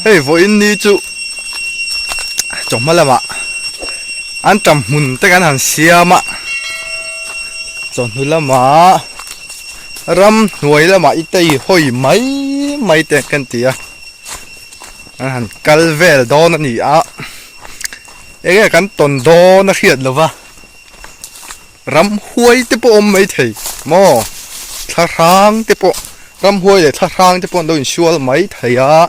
Hei vawiin ni chu chawhma lamah an tam hmun te kan han siam a, chawhnu lamah ram hnuai lamah i tei hawi mai mai te kan ti a, an han kal vel dawn a ni a, enge kan tawn dawn a hriat lova. Ramhuai te pawh awm mai thei maw? Thlahrang te pawh, ramhuai leh thlahrang te pawh an lo insual mai thei a,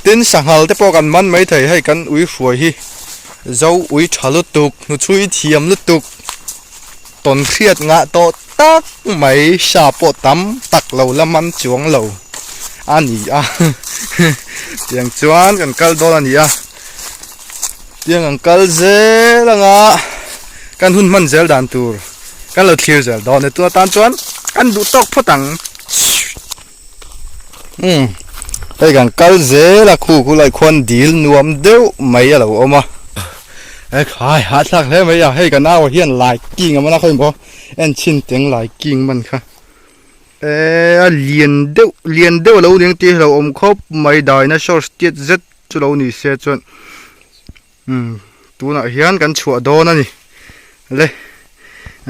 tin sanghal te pawh kan man mai thei, hei kan ui hruai hi zo ui tha lutuk, hnuchhui thiam lutuk, tawn hriat ngah tawh tak mai sa pawh tam tak lo la man chuang lo a ni a, tiang chuan kan kal dawn a ni a. Tiang ang kal zel anga kan hun hman zel dan tur kan lo thlir zel dawn e tuna tan chuan kan duh tawk phawt ang umm hei kan kal zel a khu khu lai khuan dil nuam deuh mai a lo awm a e khai hahthlak hle mai a hei ka nau ah hian lai king a man a khawi maw en chhin teng lai king man kha e a lian deuh lian deuh a lo ni ang tih a lo awm khawp mai dinosaur tiat zet. Chu lo ni se chuan umm tunah hian kan chhuah dawn a ni le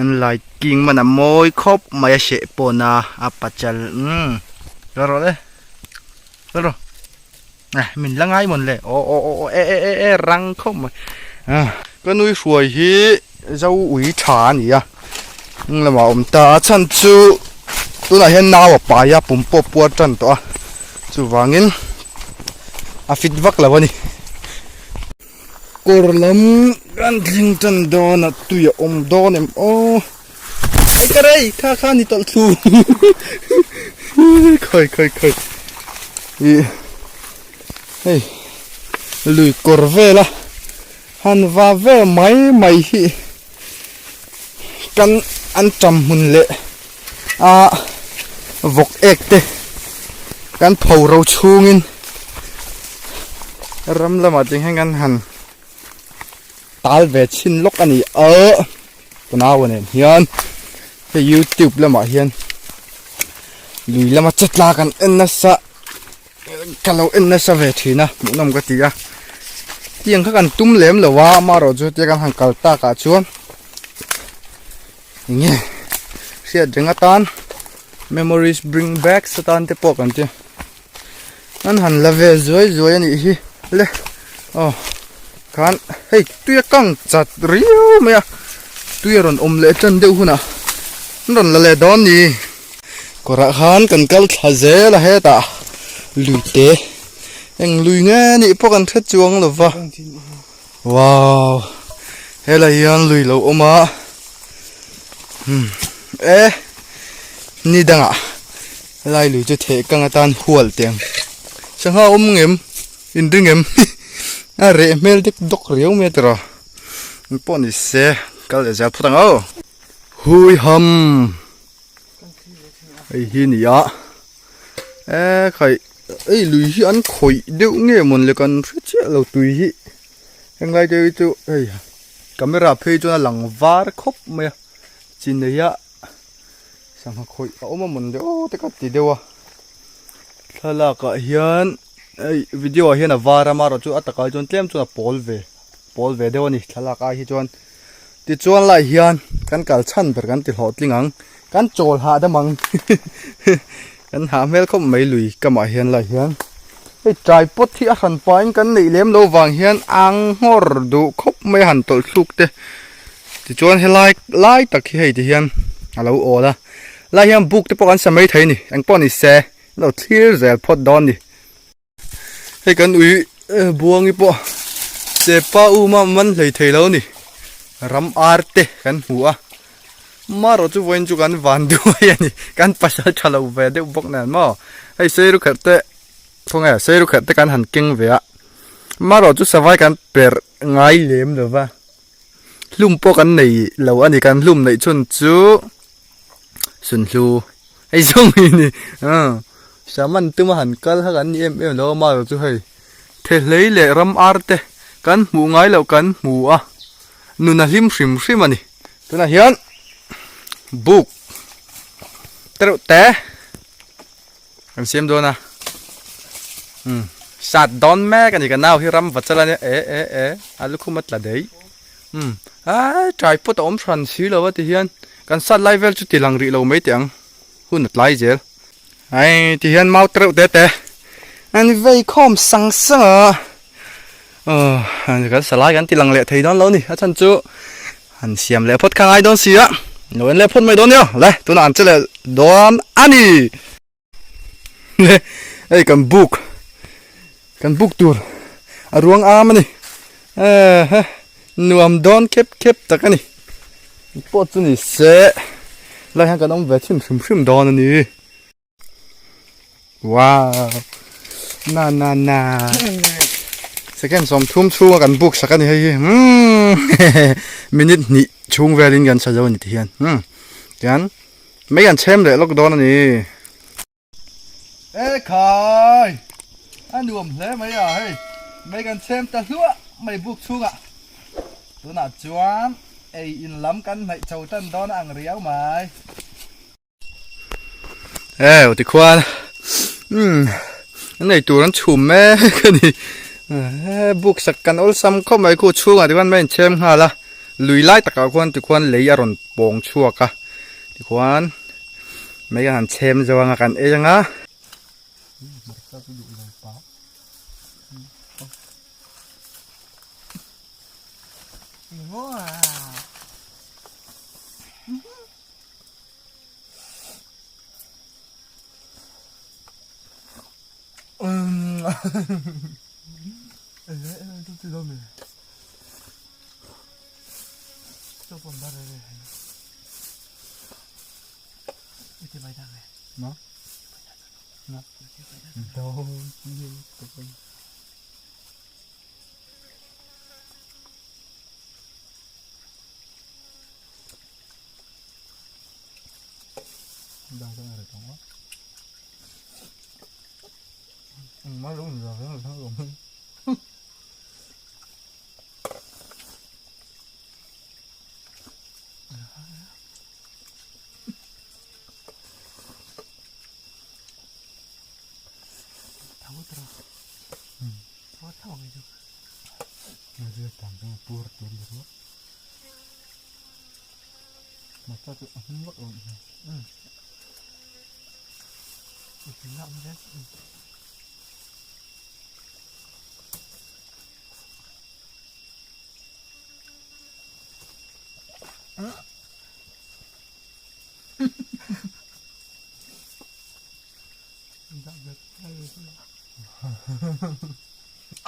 an lai king man a mawi khawp mai a seh pawn a a pachal umm la rawh le la rawh eh min la ngai mawn le aw aw aw e e e e rang khawp mai ah ka nui hruai hi zo ui tha a ni a hnung lamah a awm ta a chhan chu tunah hian nau a pai a pum pawh puar tan tawh a chuvangin a fit vak lo a ni kawr lam kan thleng tan dawn a tui a awm dawn em aw ei ka rei kha kha ni tawlh thlu khawi khawi khawi ih hei lui kawr vel a han va vel mai mai hi kan an tam hmun leh a vawk ek te kan pho ro chhungin ram lamah te hian kan han tal ve chhin lawk a ni a ka nau nen hian hei youtube lamah hian lui lama che tla kan en nasa ka lo en nasa ve thin a hmuhnawm ka ti a tiang kha kan tum lem lo a amaherawhchu tia kan han kal tak ah chuan enge hriat reng atan memories bring back atan te pawh kan ti an han la ve zuai zuai a nih hi le aw khan hei tui a kang chat riau mai a tui a rawn awm leh tan deuh hunah an rawn la leh dawn ni. Kawrah khan kan kal thla zel a hetah lui te eng lui nge nih pawh kan hre chuang lo va wow helai hian lui lo awm a hmm e ni dangah helai lui chu theh kang atan hual teh ang sangha awm ngem inring em a reh hmel dek dawk riau mai a tiraw engpawh ni se kal leh zel phawt ang aw hui ham. Hei hi ni a e khai ei lui hi an khawih deuh nge mawn le kan hre chiah lo tui hi henglai te hi chu hei camera phei chuan a lang var khawp mai a chi nei a sangha khawih a awm a mawn le aw te ka ti deuh a thlalak ah hian hei video ah hian a var a amaherawh chu a takah chuan tlem chuan a pawl ve pawl ve deuh a ni thlalak ai hi chuan. Tichuan lai hian kan kal chhan ber kan ti hlawhtling ang, kan chawl hahdam ang kan hah hmel khawp mai lui kamah hian lai hian hei tripod hi a hran pahin kan neih lem lo vang hian ang nghawr duh khawp mai a han tawlh thluk te tichuan helai lai tak hi hei ti hian a lo awl a lai hian buk te pawh kan sa mai thei a ni engpawh ni se lo thlir zel phawt dawn a ni. Hei kan ui buangi pawh chepa um a man hlei thei lo ni ram ar te kan hmu a marawh chu vawiin chu kan van duai a ni kan pasal tha lo ve deuh bawk nen maw hei seiru kherh te khawnge seiru kherh te kan han keng ve a marawh chu savai kan perh ngai lem lo va hlum pawh kan nei lo a ni kan hlum neih chhun chu sunhlu hei zawng hi ni saman tuma han kal kha kan ni em em lo a marawh chu hei thehlei leh ram ar te kan hmuh ngai loh kan hmu a nun a hlim hrim hrim a ni tunah hian buk te reuh te kan siam dawn a umm. Sat dawn mek a ni ka nau hi ram va chal a nia e e e a lukhum a tla daih umm ai tripod a awm hran si lo a ti hian kan sat lai vel chu ti lang rih lo mai teh ang hun a tlai zel ai ti hian mau tereuh te te an vei khawm sang sang a aw kan sa lai kan ti lang leh thei dawn lo a ni a chhan chu han siam leh phawt kha ngai dawn si a lo en leh phawt mai dawn nia le tunah an che leh dawn a ni. Hei kan buk kan buk tur a ruang am a ni ehe nuam dawn khep khep tak a ni pawh chu ni se lai hian kan awm ve thin hrim hrim dawn a ni wow na na na second 30 chhunga kan buk sak a ni hei hi umm minute hnih chhung velin kan sa zo a ni ti hian umm tian Mei an chhem leh lawk dawn a ni. E khai! A nuam hle mai a hei. Mei kan chhem ta hluah mai buk chhungah. Tunah chuan ei in lam kan hnaih cho tan dawn a ang riau mai. E tikhuan umm an ei tur an chhum mek a ni. Buk sak kan awlsam khawp mai khu chhungah tikhuan mei an chhem nghal a. Lui lai takah khuan tikhuan lei a rawn pawng chhuak a tikhuan mei an han chhem zo anga kan ei anga.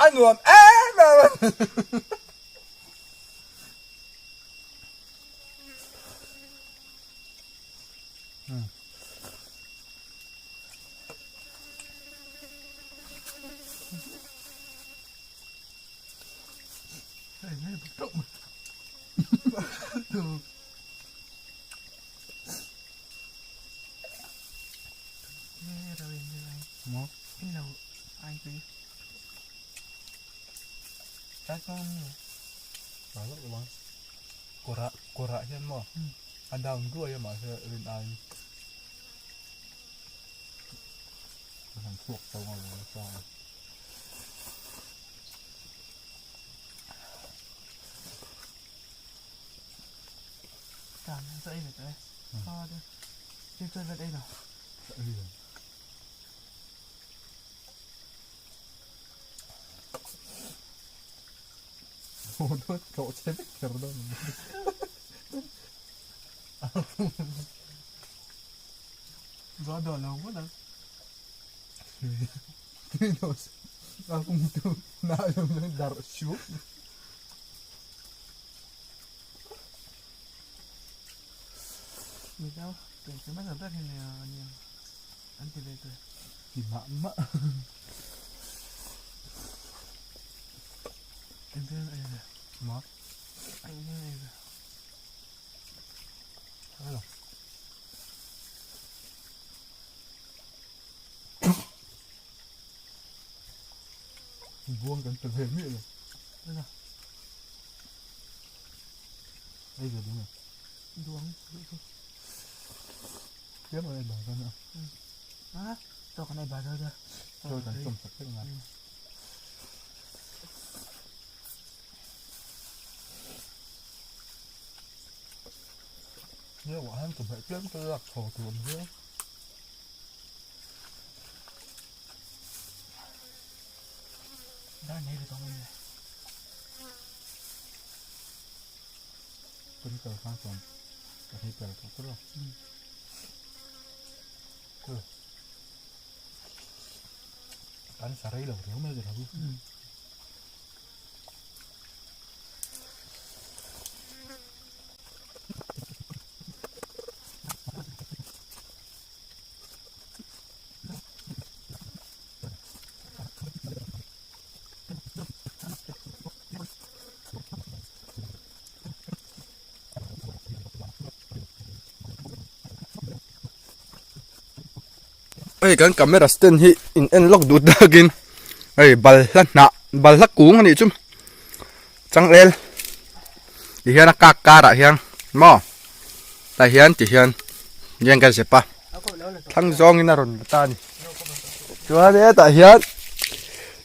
A nuam em em a ni. Kawrah kawrah hian maw a down ruai a mahse rin aiin a han chhuak tawh ang nasa a. Buang kan pe ve miah lo. Ei ve ding a. Duang duh chu. Chiam a ei bar a. A to kan ei bar dawn a. Chaw kan chawm sak vek ngai. Heuh ah hian chawhmeh tlem te lak chho tur awm hial. Dar nei ve tawh mai le. Tun kal khan chuan ka hei pel tawh tur a. Kan sa rei lo riau mai ka hria. Hei kan camera stand hi in en lawk duh takin hei balhla hnah balhla kung a nih chu changel ti hian a kak karah hian maw tah hian ti hian hian kan zep a thlang zawngin a rawn la ta a ni chuan hetah hian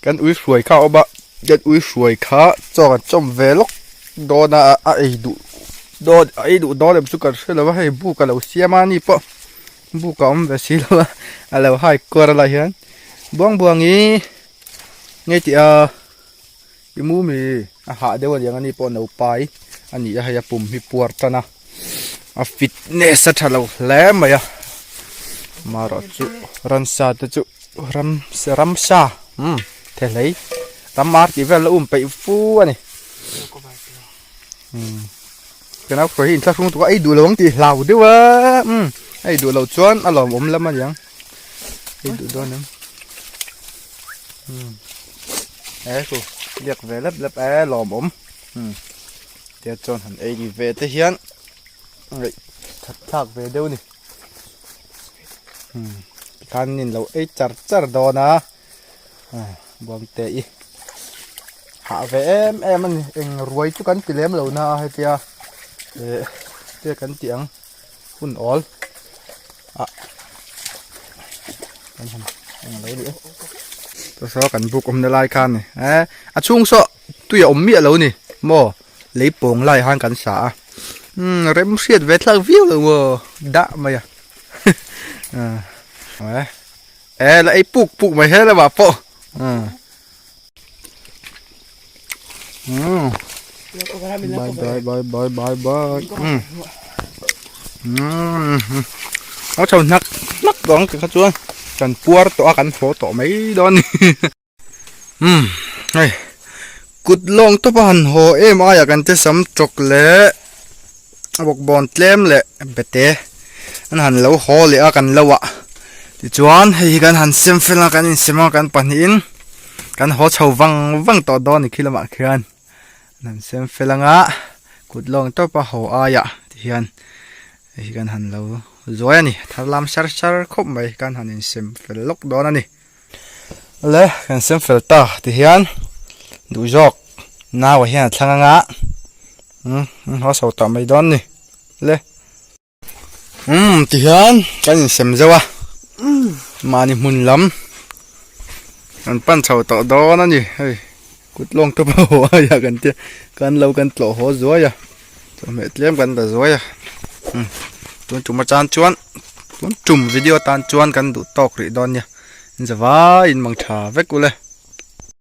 kan ui hruai kha a awm a kan ui hruai kha chaw kan chawm ve lawk dawn a a ei duh dawn a ei duh dawn em chu kan hre lo a hei buk a lo siam a ni pawh buk a awm ve si lo a a lo hai kuar a lai hian buang buang ih nge tih a. I mu mi a hah deuh a niang a ni pawh no pai a ni a hei a pum hi puar tan a a fitness a tha lo hle mai a marawh chu ransa te chu ram ramsa umm thehlei ram ar tih vel la um peih fu a ni umm ka nau kawr hi inthlahrung tuk a ei duh lo ang tih hlau deuh a umm a ei duh loh chuan a lawmawm lam a niang ei duh dawn em umm. He chu biak ve lep lep e lawmawm umm tia chuan han ei ni ve te hian ngaih that thlak ve deuh a ni umm tikhan an inlo ei char char dawn a Buangte i hah ve em em a ni eng ruai chu kan ti lem lo na a hetia eh tia kan tih ang hun awl ah kan han eng lo ni e chu saw kan buk awmna lai kha ani eh a chhung saw tui a awm miah lo ni maw lei pawng lai han kan sa a umm rem hriat ve thlak viau lo maw dah mai a eh eh la ei puk puk mai he lamah pawh umm umm bye bye bye bye bye bye umm umm a chho hnak hnak dawn ang kha chuan kan puar tawh a kan haw tawh mai dawn a ni umm hei kut lawng tawp a han haw em aia kan te sam tawk leh bawkbawn tlem leh bete an han lo haw leh a kan lo ah tichuan hei hi kan han sem fel a kan insem a kan pahnihin kan haw chho vang vang tawh dawn a ni khi lamah khian an han sem fel anga kut lawng tawp a haw aiah tihian hei hi kan han lo zuai a ni thar lam sar sar khawp mai kan han insem fel lawk dawn a ni. Le kan sem fel ta tihian duh zawk nau ah hian a thlang anga umm an haw chho tawh mai dawn ni le umm tihian kan insem zeuh a mahni hmun lam kan pan chho tawh dawn a ni hei kut lawng te pawh haw a ya kan tia kan lo kan tlawh haw zuai a chawhmeh tlem kan la zuai a umm tun tum atan chuan tun tum video atan chuan kan duh tawk rih dawn nia. Zavaiin mang tha vek ule.